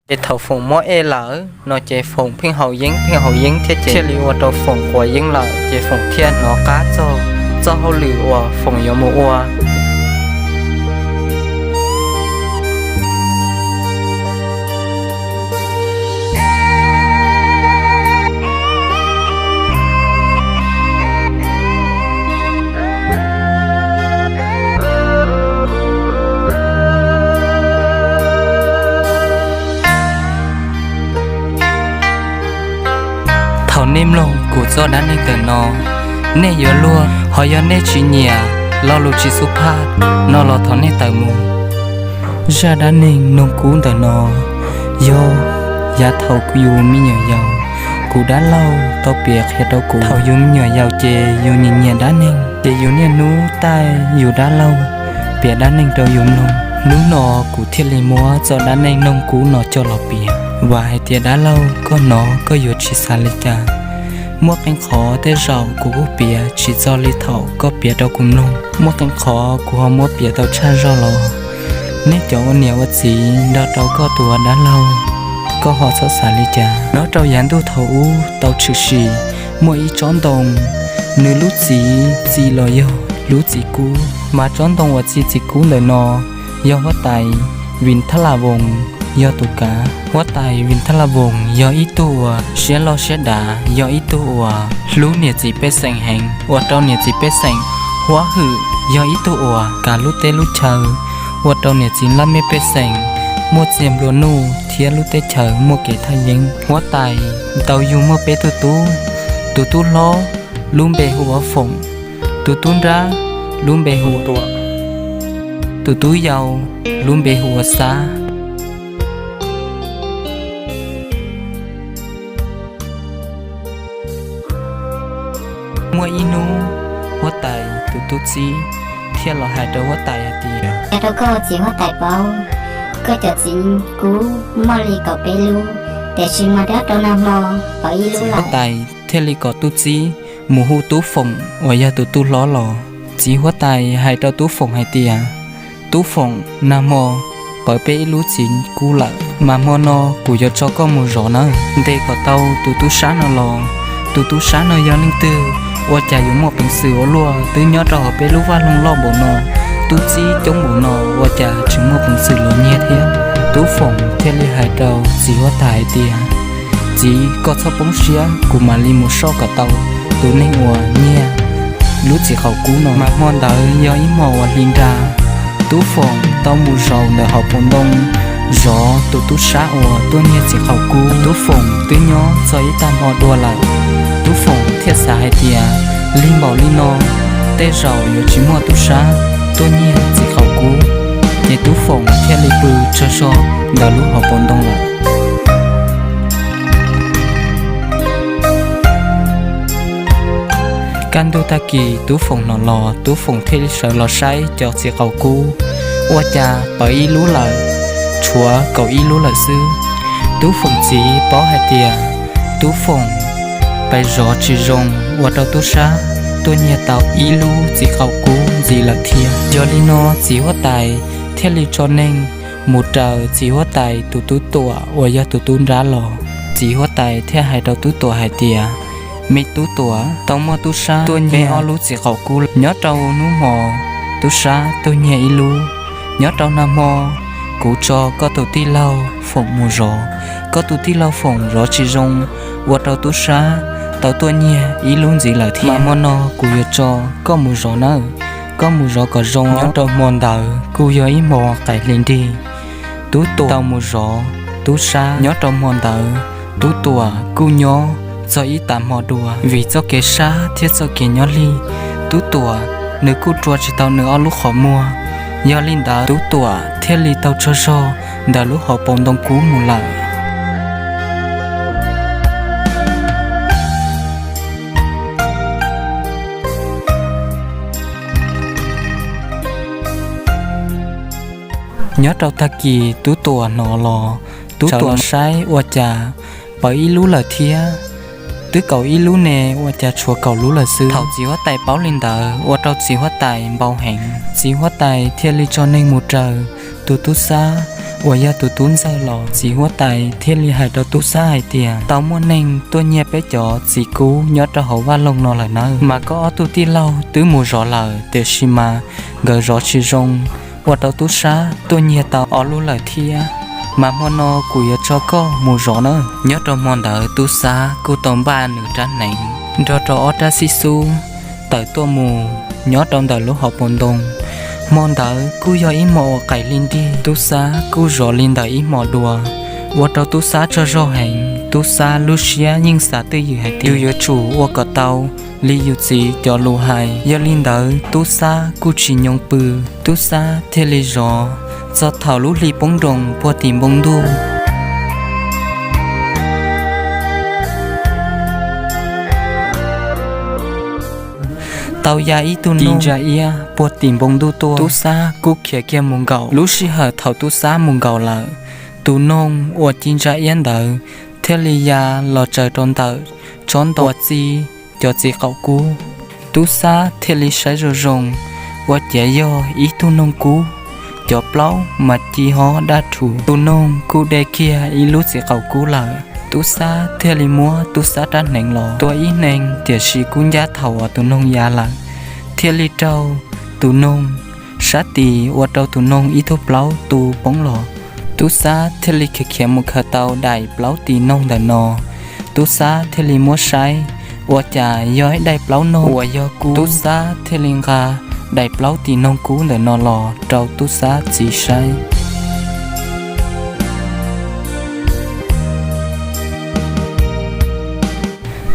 Ces thaum Foom muab ej lawm no ces Foom pheej haus yeeb pheej haus yeeb thiab ces thiaj li ua rau Foom quav yeeb lawm ces Foom thiaj hnov qab txog txoj hauj lwm uas Foom yuav mus ua. Thaum nej mloog kuv txoj dab neeg ntawm no, nej yuav luag, ho yog nej tsis nyiam lo lus tsis xub phaj no los thov nej tawm mus. Zaj dab neeg noog kub ntawm no yog yav thaum yus me nyuam yaus, kuv dab laug tau piav qhia rau kuv. Thaum yus me nyuam yaus ces yus nyiam nyiam dab neeg, ces yus niaj hnub taij yus dab laug piav dab neeg rau yus mloog. Hnub no kuv thiaj li muab txoj dab neeg noog kub no coj los piav. Vam hais tias dab laug koj hnov koj yuav tsis xav li cas. Muaj qee qhov tej zaum kuv kuj piav tsis txog li thaum koj piav rau kuv mloog. Muaj qee qhov kuv ho muab piav tau tshaj zog los, nej cov ua niam ua txiv nrog rau koj tus dab laug, koj ho txhob xav li cas. Nyob rau yav ntuj thaum ub tau tshwm sim muaj ib tsob ntoo, nws lub txiv txi los yog lub txiv kub. Mas tsob ntoo uas txi txiv kub ntawm no yog huab tais Vim Thab Las Voos yog tus kav. Huab tais Vim Thab Las Voos yog ib tug uas siab loj siab dav, yog ib tug uas hlub niam txiv pej xeem heev, ua rau niam txiv pej xeem huab hwm, yog ib tug uas kav lub teb lub chaw, ua rau niam txiv laj mej pej xeem muaj txiag nplua nuj thiab lub teb chaws muaj kev thaj yeeb. Huab tais tau yug muaj peb tug tub, tus tub hlob lub npe hu ua Foom, tus tub nrab lub npe hu ua Tuam, tus tub yau lub npe hu ua Xab. Muaj ib hnub, huab tais tus tub txib thiaj los hais rau huab tais hais tias, Qhia rau koj txiv huab tais paub, koj cov txiv kub muaj li kaum peb lub, tiam sis mas nyob rau nag hmo pawv ib lub lawm. Huab tais thiaj li kom tub txib mus hu tub Foom uas yog tus tub hlob los. Txiv huab tais hais rau tub Foom hais tias, Tub Foom, nag hmo pawv peb ib lub txiv kub lawm, mas hmo no kuv yuav tso koj mus zov nawb. Ntes kom tau tus tub sab no los, tus tub sab no yog leej twg, ua cas yuav muaj peev xwm ua luaj, twb nyob rau hauv peb lub vaj loog loj npaum no, tub txib coob npaum no ua cas tseem muaj peev xwm los nyiag thiab. Tub Foom thiaj li hais rau txiv huab tais hais tias, Txiv, koj txhob poob siab, kuv mam li mus soj kom tau tus neeg uas nyiag lub txiv qaum kub no. Mas hmo ntawd yog ib hmos uas hli nra, tub Foom tau mus zaum ntawm hauv paus ntoo zov tus tub sab uas tuaj nyiag txiv qaum kub. Tub Foom twb nyob txog ib tag hmo dua lawm, tub Foom thiaj xav hais tias, Lig npaum li no, tej zaum yuav tsis muaj tub sab tuaj nyiag txiv qaum kub. Ces tub Foom thiaj li pw tsaug zog ntawm lub hauv paus ntoo lawm. Kaj ntug tag kis tub Foom hnov los, tub Foom thiaj li sawv los saib cov txiv qaum kub, ua cas pawv ib lub lawm, tshuav kaum ib lub lawm xwb. Tub Foom txiv paub hais tias tub Foom pais zov tsis zoo, ua rau tub sab tuaj nyiag tau ib lub txiv qaum kub ntxiv lawm thiab. Yog li no txiv huab tais thiaj li tso neeg mus raws txiv huab tais tus tub Tuam uas yog tus tub nrab los. Txiv huab tais thiaj hais rau tub Tuam hais tias, Me tub Tuam, tau muaj tub sab tuaj nyiag ob lub txiv qaum kub. Nyob rau hnub hmo tub sab tuaj nyiag ib lub. Nyob rau nag hmo kuv tso koj tus tij laug Foom mus zov. Koj tus tij laug Foom zov tsis zoo, ua rau tub sab tau tuaj nyiag ib lub ntxiv lawm thiab. Mas hmo no kuv yuav tso koj mus zov nawb, koj mus zov kom zoo. Nyob rau hmo ntawd kuj yog ib hmo qaim hli nrig, tub Tuam tau mus zov tub sab. Nyob rau hmo ntawd tub Tuam kuj nyob txog ib tag hmo dua. Vim txoj kev sab thiab txoj kev nyob lig, tub Tuam nws kuj rua tsis tau nws ob lub qhov muag. Yog li ntawd tub Tuam thiaj li tau tsaug zog ntawm lub hauv paus ntoo kub mus lawm. Nyob rau tag kis tub Tuam hnov los, tub Tuam saib ua cas pawv ib lub lawm thiab, twb kaum ib lub ne, ua cas tshuav kaum lub lawm xwb. Thaum txiv huab tais paub li ntawd ua rau txiv huab tais npau heev, txiv huab tais thiaj li tso neeg mus raws tus tub sab uas yog tus tub ntxawg los, txiv huab tais thiaj li hais rau tub Xab hais tias, tau muaj neeg tuaj nyiag peb cov txiv kub nyob rau hauv vaj loog no lawm nawb, mas koj ob tug tij laug twb mus zov lawm, tiam sis mas nkawd zov tsis zoo, ua rau tub Xab tuaj nyiag tau ob lub lawm thiab, mas hmo no kuv yuav tso koj mus zov nawb. Nyob rau hmo ntawd tub Xab kuj tau npaj nws rab hneev nrog rau ob rab xib xub tawm tuaj mus nyob rau ntawm lub hauv paus ntoo. Hmo ntawd kuj yog ib hmo uas qaim hli nrig, tub Xab kuj zov li ntawm ib hmo dua, ua rau tub Xab tsaug zog heev. Tub Xab lub siab yeej xav twj ywm hais tias yus yuav tsum ua kom tau li yus txiv cov lus hais. Yog li ntawd tub Xab kuj tsis nyoo pw, tub Xab thiaj li zov txog thaum lub hli poob nroos puag tim npoo ntuj. Tau ya ib tug ci ntsa iab puag tim npoo ntuj tuaj, tub Xab kuj khiav kiag mus nkaum. Lub sij hawm thaum tub Xab mus nkaum lawm, tus noog uas ci ntsa iab ntawd thiaj li ya los tsaws rau ntawm tsob ntoo uas txi cov txiv qaum kub. Tub Xab thiaj li saib zoo zoo, ua ciav yog ib tug noog kub, cov plaub mas ci ho daj rhuv. Tus noog kuj de kiag ib lub txiv qaum kub lawm. Tub Xab thiaj li muab tub Xab rab hneev los tua ib hneev, tiam sis kuj ncaj thaum uas tus noog ya lawm, thiaj li raug tus noog sab tis ua rau tus noog ib tug plaub tu poob los. Tub Xab thiaj li khiav khiav mus khaws tau daim plaub tis noog ntawm no. Tub Xab thiaj li muab saib, ua cas yog ib daim plaub noog uas yog kub. Tub Xab thiaj li nqa daim plaub tis noog kub ntawm no los rau tub Xab txiv saib.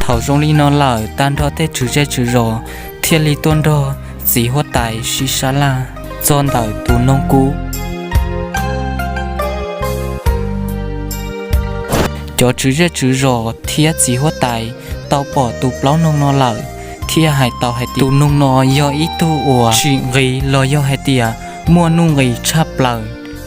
Thaum zoo li no lawm, tag nrho tej tswv zej tswv zos thiaj li tuaj nrog txiv huab tais sib sab laj txog ntawm tus noog kub. Cov tswv zej tswv zos thiab txiv huab tais tau pom tus plaub noog no lawm, thiaj hais tau hais tias tus noog no yog ib tug uas tsim nqis los yog hais tias muaj nuj nqis tshaj plaws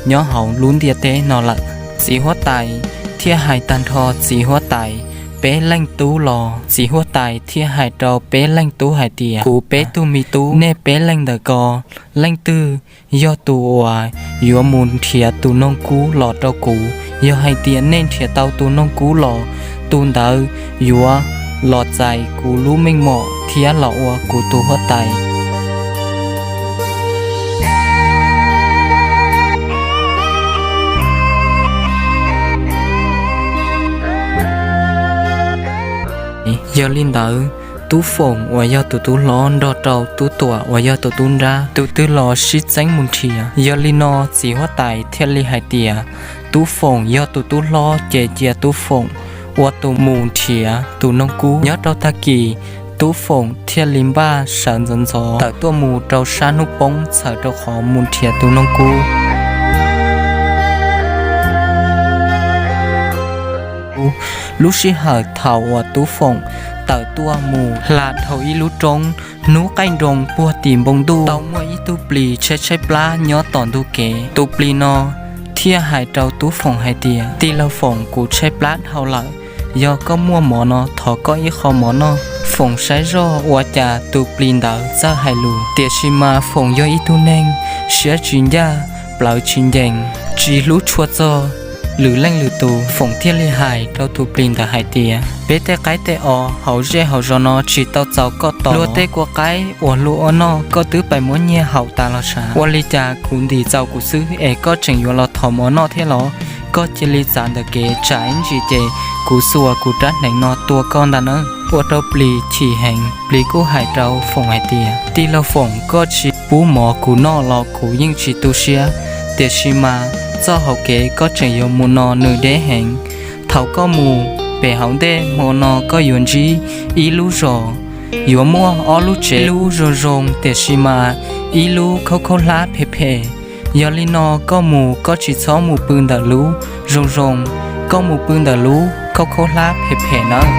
nyob hauv lub ntiaj teb no lawm. Txiv huab tais thiaj hais tag nrho txiv huab tais peb leej tub los. Txiv huab tais thiaj hais rau peb leej tub hais tias, kuv peb tug me tub, nej peb leej ntawm ko, leej twg yog tus uas yuav mus nrhiav tus noog kub los rau kuv? Yog hais tias nej nrhiav tau tus noog kub los, tus ntawd yuav los txais kuv lub meej mom thiab los ua kuv tus huab tais. Yog li ntawd, Tub Foom uas yog tus tub hlob nrog rau Tub Tuam uas yog tus tub nrab, tus twg los sib txeeb mus nrhiav. Yog li no txiv huab tais thiaj li hais tias, Tub Foom yog tus tub hlob ces cia Tub Foom ua tus mus nrhiav tus noog kub. Nyob rau tag kis, Tub Foom thiaj li npaj sawv ntxov ntxov tawm tuaj mus rau sab hnub poob txhawm rau qhov mus nrhiav tus noog kub. Lub sij hawm thaum uas Tub Foom tawm tuaj mus hla dhau ib lub roob, hnub qaij nroos puag tim npoo ntuj, tau muaj ib tug plis tshaib tshaib plab nyob tom ntug kev. Tus plis no thiaj hais rau Tub Foom hais tias, Tij laug Foom, kuv tshaib plab dhau lawm, yog koj muaj mov no thov koj ib qho mov noj. Foom saib zoj ua cas tus plis ntawd txawj hais lus, tiam sis mas Foom yog ib tug neeg siab tsis ncaj, plawv tsis ncees, tsis hlub tshua txog lwm leej lwm tus. Foom thiaj li hais rau tus plis ntawd hais tias, peb tej qaib tej os hauv zej hauv zos no tsis tau txaus koj tos. Luag tej kua qaib uas luag ua noj koj twb pais muab nyiag haum tas los sav. Ua li cas kuv ntim txaus kuv xwb es koj tseem yuav los thov mov noj thiab los? Koj cia li txav ntawm kev, tsam ib ntsis ces kuv xuas kuv rab hneev no tua koj ntag nawb. Ua rau plis chim heev, plis kuj hais rau Foom hais tias, tij laug Foom, koj tsis pub mov kuv noj los kuv yeej tsis tu siab, tiam sis mas txoj hauv kev koj tseem yuav mus no nws deb heev. Thaum koj mus pem hauv ntej hmo no koj yuav ntsib ib lub zos, yuav muaj ob lub tsev, ib lub zoo zoo tiam sis mas ib lub khaub khaub hlab phem phem. Yog li no koj mus koj tsis txhob mus pw ntawm lub zoo zoo, koj mus pw ntawm lub khaub khaub hlab phem phem nawb.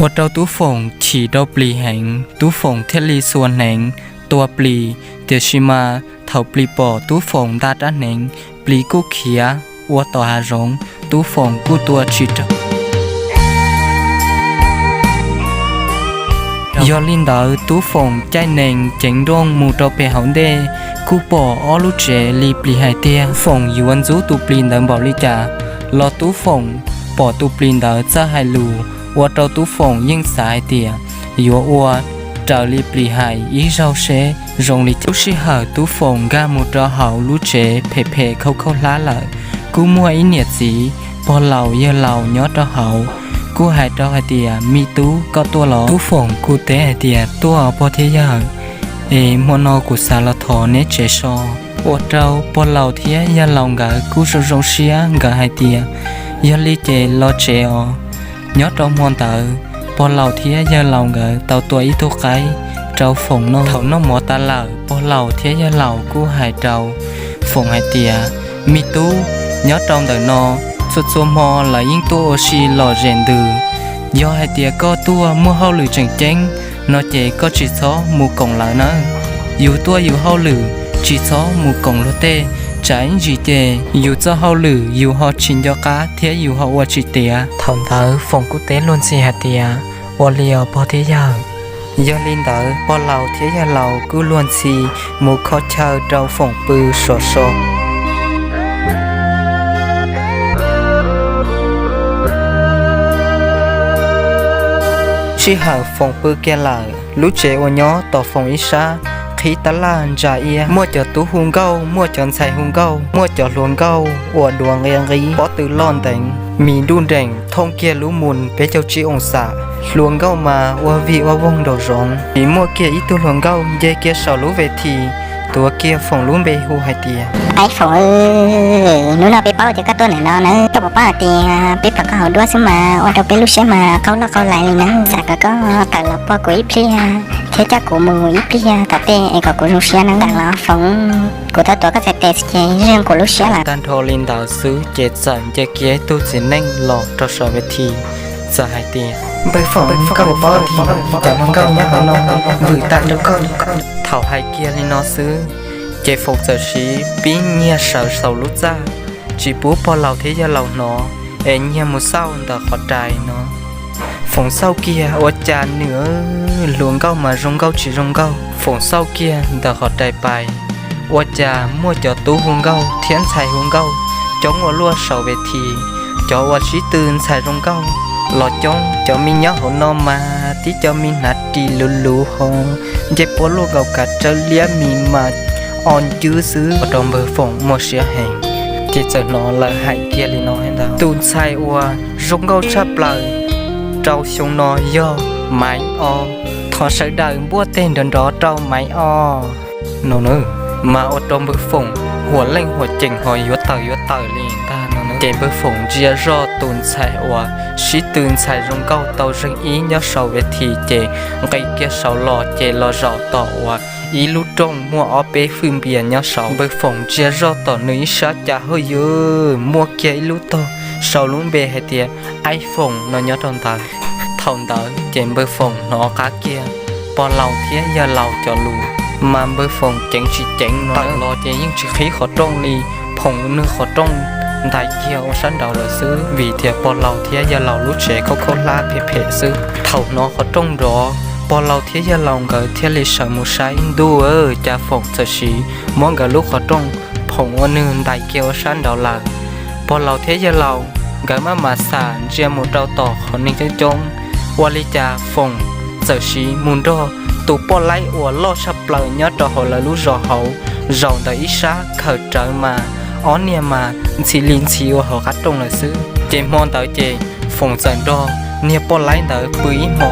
Ua rau Tub Foom chim rau plis heev, Tub Foom thiaj li xuas hneev tua plis, tiam sis mas thaum plis pom Tub Foom nta rab hneev, plis kuj khiav ua tom hav zoov, Tub Foom kuj tua tsis raug. Yog li ntawd Tub Foom caij nees ceev nrooj mus rau pem hauv ntej, kuj pom ob lub tsev li plis hais tiag. Foom yuav ntxub tus plis ntawd npaum li cas los Tub Foom pom tus plis ntawd txawj hais lus, ua rau Tub Foom yeej xav hais tias yuav ua raws li plis hais ib zaug seb zoo li cas. Lub sij hawm Tub Foom nkag mus rau hauv lub tsev phem phem khaub khaub hlab lawm, kuj muaj ib niam txiv pog laus yawg laus nyob rau hauv, kuj hais rau hais tias, me tub, koj tuaj los? Tub Foom kuj teb hais tias, tuaj pog thiab yawg, es hmo no kuv xav los thov neb tsev so. Ua rau pog laus thiab yawg laus nkawd kuj zoo zoo siab, nkawd hais tias, yog li ces los tsev os. Nyob rau hmo ntawd pog laus thiab yawg laus nkawd tau tua ib tug qaib rau Foom noj. Thaum noj mov tas lawm pog laus thiab yawg laus kuj hais rau Foom hais tias, me tub, nyob rau ntawm no txhua txhua hmo lawv yeej tuaj ua si lom zem ntws. Yog hais tias koj tuaj muaj hauj lwm tseem ceeb no ces koj tsis txhob mus koom lawv nawb. Yus tuaj yus hauj lwm tsis txhob mus koom luag tej, tsam ib ntsis ces yus txoj hauj lwm yus ho tsis nco qab thiab yus ho ua tsis tiav. Thaum ntawd Foom kuj teb luag ntxhi hais tias, ua li os pog thiab yawg. Yog li ntawd pog laus thiab yawg laus kuj luag ntxhi mus kho chaw rau Foom pw sov so. Sij hawm Foom pw kiag lawm, lub tsev uas nyob tom Foom ib sab qhib tab laj ntsa iab, muaj cov tub hu nkauj, muaj cov ntxhais hu nkauj, muaj cov hluas nkauj uas duav nqia nqib, pob tw loj nteev, mis nruj nreem thooj kiag lub mus peb caug tsib oo xam. Hluas nkauj mas ua vij ua voog nraum zoov, tsis muaj kiag ib tug hluas nkauj nce kiag saum lub ve this tuav kiag Foom lub npe hu hais tias, Aib Foom, hnub no peb paub tias koj tuaj ntawm no nawb, koj puas paub hais tias peb pom koj hauv duab xwb mas ua rau peb lub siab mas qaug loj qaug lais li nawb. Xav kom koj tawm los pog kuv ib pliag thiab coj kuv mus ib pliag tom tej es kom kuv zoo siab nawb. Tawm los Foom, kuv tau tuav koj txhais tes ces zoo kuv lub siab lawm. Tag nrho li ntawd xwb ces txawm nce kiag ib tug txiv neej los rau saum ve this, txawm hais tias, Npawg Foom, koj puas paub tias cov hluas nkauj nyob hauv no vwm tas rau koj li? Thaum hais kiag li no xwb ces Foom txawm siv pib nyiag sawv saum lub txaj, tsis pub pog laus thiab yawg laus hnov, es nyiag mus xauj ntawm qhov rais no. Foom xauj kiag ua cas nws, hluas nkauj mas zoo nkauj tsis zoo nkauj. Foom xauj kiag ntawm qhov rais pais, ua cas muaj cov tub hu nkauj thiab ntxhais hu nkauj coob ua luaj saum ve this. Cov uas sib tw ntxhais zoo nkauj los coob, cov me nyob hauv no mas tib co me hnav ris luv luv ho nce puab luaj nkaus kav tsawb liab mis mas o ncwb xwb, ua rau npawg Foom muaj siab heev. Ces txawm hnov lawv hais kiag li no ntag, tus ntxhais uas zoo nkauj tshaj plaws rau xyoo no yog Maiv O. Thov sawv daws npuaj teg nrov nrov rau Maiv O no. Mas ua rau npawg Foom huam leej huam ceem ho yuav tawm yuav tawm li ntag no. Ces npawg Foom ntsia zoj tus ntxhais uas sib tw ntxhais zoo nkauj tau zeeg ib nyob saum ve this ces nqis kiag saud los ces los zaum tom uas ib lub rooj muaj ob peb fwj npias nyob saud. Npawg Foom ntsia zoj tom nws ib sab cas hauj ywg muaj kiag ib lub tog sau lub npe hais tias iPhone no nyob rau ntawd. Thaum ntawd ces npawg Foom hnov qab kiag pog laus thiab yawg laus cov lus, mas npawg Foom ceev tsis ceev no los ces yeej tsis qhib qhov rooj li, phoom nws qhov rooj ntais kiag ua sab nraud lawm xwb, vim tias pog laus thiab yawg laus lub tsev khaub khaub hlab phem phem xwb. Thaum hnov qhov rooj nrov, pog laus thiab yawg laus nkawd thiaj li sawv mus saib, ntuj, cas Foom txawm siv muab nkawd lub qhov rooj phoom ua nws ntais kiag ua sab nraud lawm. Pog laus thiab yawg laus nkawd maj mam xam ntsia mus rau tom qhov neeg coob coob, ua li cas Foom txawm siv mus nrog tus poj laib uas loj tshaj plaws nyob rau hauv lawv lub zos hauv, zaum ntawm ib sab khaws rawv mas ob niag mas ntxhi li ntxhi ua hauv qab rooj lawm xwb. Ces hmo ntawd ces Foom txawm nrog niag poj laib ntawd pw ib hmo.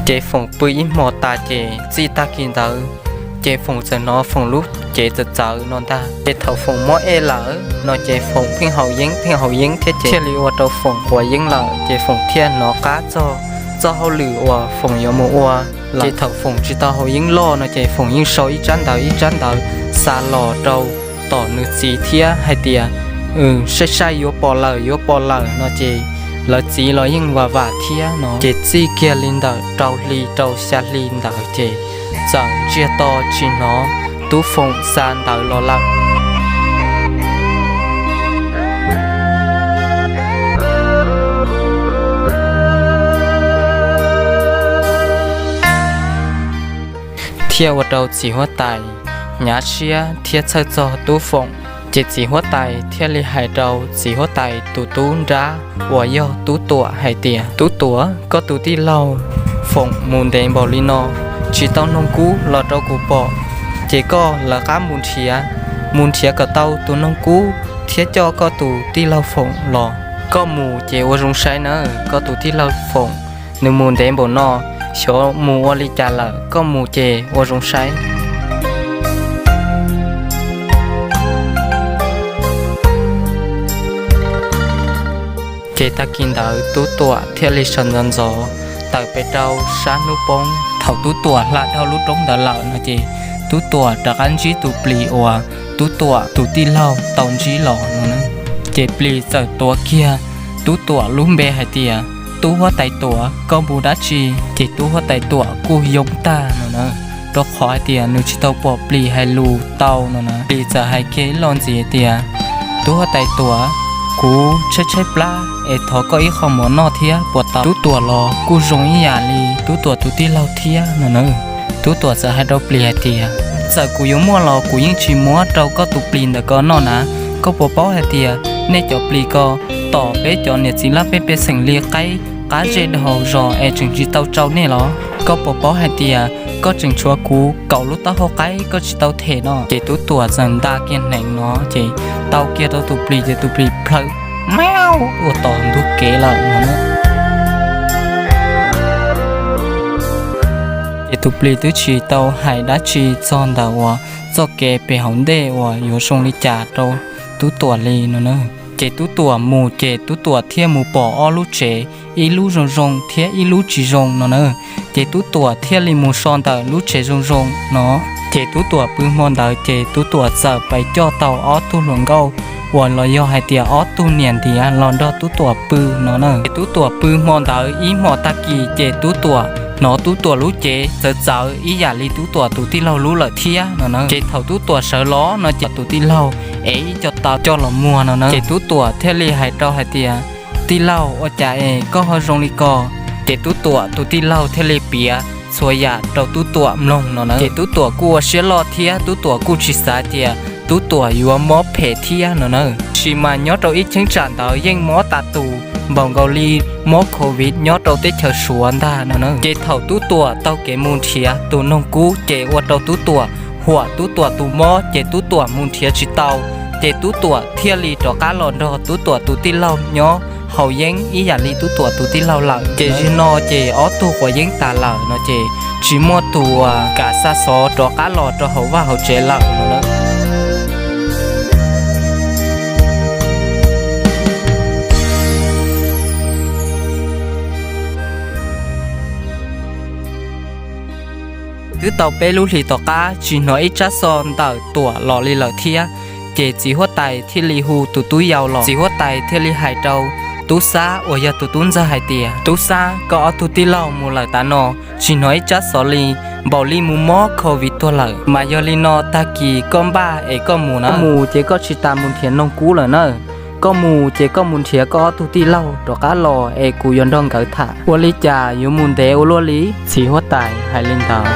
Ces Foom pw ib hmo tas ces txij tag kis ntawd ces Foom txawm hnov Foom lub cev txawv txawv no ntag. Ces thaum Foom mob ej lawm no ces Foom pheej haus yeeb pheej haus yeeb thiab ces thiaj li ua rau Foom quav yeeb lawm, ces Foom thiaj hnov qab txog txoj hauj lwm uas Foom yuav mus ua lawm. Ces thaum Foom tsis tau haus yeeb loj no ces Foom yeej sau ib tsab ntawv ib tsab ntawv xa los rau tom nws txiv thiab hais tias, saib saib yuav pom lawm yuav pom lawm no ces lawv txiv los yeej vam vam thiab no. Ces txij kiag li ntawm rau hli rau xya hli ntawd ces txawm ntsiag to tsis hnov Tub Foom xa ntawv los lawm. thiaj ua rau txiv huab tais hnyav siab thiab txhawj txog Tub Foom. Ces txiv huab tais thiaj li hais rau txiv huab tais tus tub nrab uas yog Tub Tuam hais tias, Tub Tuam, koj tus tij laug Foom mus ntev npaum li no, tsis tau noog kub los rau kuv pom, ces koj lawv qab mus nrhiav, mus nrhiav kom tau tus noog kub thiab coj koj tus tij laug Foom los. Koj mus ces ua zoo saib nawb, koj tus tij laug Foom nws mus ntev npaum no, xyov mus ua li cas lawm, koj mus ces ua zoo saib. Ces tag kis ntawd Tub Tuam thiaj li sawv ntxov ntxov tawm pes rau sab hnub poob. Thaum Tub Tuam hla dhau lub roob ntawd lawm no ces Tub Tuam rov qab ntsib tus plis uas Tub Tuam tus tij laug tau ntsib los no na. Ces plis txawm tuav kiag Tub Tuam lub npe hais tias, Tub huab tais Tuam, koj mus dab tsi? Ces Tub huab tais Tuam kuj yoo tag no na, rau qhov hais tias nws tsis tau pom plis hais lus tau no na. Plis txawm hais kiag ib lo ntxiv tias, Tub huab tais Tuam, kuv tshaib tshaib plab es thov koj ib qho mov noj thiab puas tau? Tub Tuam los kuj zoo ib yam li Tub Tuam tus tij laug thiab no na. Tub Tuam txawm hais rau plis hais tias, Txawm kuv yuav muaj los kuv yeej tsis muab rau koj tus plis ntawm ko noj na. Koj puas paub hais tias nej cov plis ko tom peb cov niam txiv laj mej pej xeem li qaib qab zej dhau zos es tseem tsis tau tsau nej los? Koj puas paub hais tias koj tseem tshuav kuv kaum lub taub hau qaib koj tsis tau them no? Ces Tub Tuam txawm nta kiag hneev no ces tau kiag rau tus plis ces tus plis plhaw mauj ua tom ntug kev lawm no. Ces tus plis twb tsis tau hais dab tsi txog ntawm uas txoj kev pem hauv ntej uas yuav zoo li cas rau Tub Tuam li no na. Ces Tub Tuam mus ces Tub Tuam thiaj mus pom ob lub tsev, ib lub zoo zoo thiab ib lub tsis zoo no na. Ces Tub Tuam thiaj li mus so ntawm lub tsev zoo zoo no. Ces Tub Tuam pw hmo ntawd ces Tub Tuam txawm pais coj tau ob tug hluas nkauj uas los yog hais tias ob tug niam ntiav los nrog Tub Tuam pw no na. Ces Tub Tuam pw hmo ntawd ib hmos tag kis ces Tub Tuam hnov Tub Tuam lub cev txawv txawv ib yam li Tub Tuam tus tij laug lub lawm thiab no na. Ces thaum Tub Tuam sawv los no ces tus tij laug ev ib co taw coj los muag no na. Ces Tub Tuam thiaj li hais rau hais tias, Tij laug, ua cas es koj ho zoo li ko? Ces Tub Tuam tus tij laug thiaj li piav txhua yam rau Tub Tuam mloog no na. Ces Tub Tuam kuj ua siab loj thiab Tub Tuam kuj tsis xav tias Tub Tuam yuav mob phem thiab no na. Tab sis mas nyob rau ib cheeb tsam ntawd yeej mob tas tus npaum nkaus li mob covid nyob rau teb chaws Suav ntag no na. Ces thaum Tub Tuam taug kev mus nrhiav tus noog kub ces ua rau Tub Tuam huam Tub Tuam tus mob ces Tub Tuam mus nrhiav tsis tau. Ces Tub Tuam thiaj li rov qab los nrog Tub Tuam tus tij laug nyob haus yeeb ib yam li Tub Tuam tus tij laug lawm. Ces zaum no ces ob tug quav yeeb tas lawm no ces tsis muaj tus uas kam xa xov rov qab los rau hauv vaj hauv tsev lawm no na. Twb tau peb lub hlis tom qab tsis hnov ib tsab xov ntawm Tuam los li lawm thiab. Ces txiv huab tais thiaj li hu tus tub yau los. Txiv huab tais thiaj li hais rau Tub Xab uas yog tus tub ntxawg hais tias, Tub Xab, koj ob tug tij laug mus lawm tav no, tsis hnov ib tsab xov li, npaum li mus mob covid tuag lawm. Mas yog li no tag kis koj npaj es koj mus na. Koj mus ces koj tsis tas mus nrhiav noog kub lawm na. Koj mus ces koj mus nrhiav koj ob tug tij laug rov qab los es kuv yuav nrog nkawd tham. Ua li cas yuav mus ntev ua luaj li? Txiv huab tais hais li ntawd.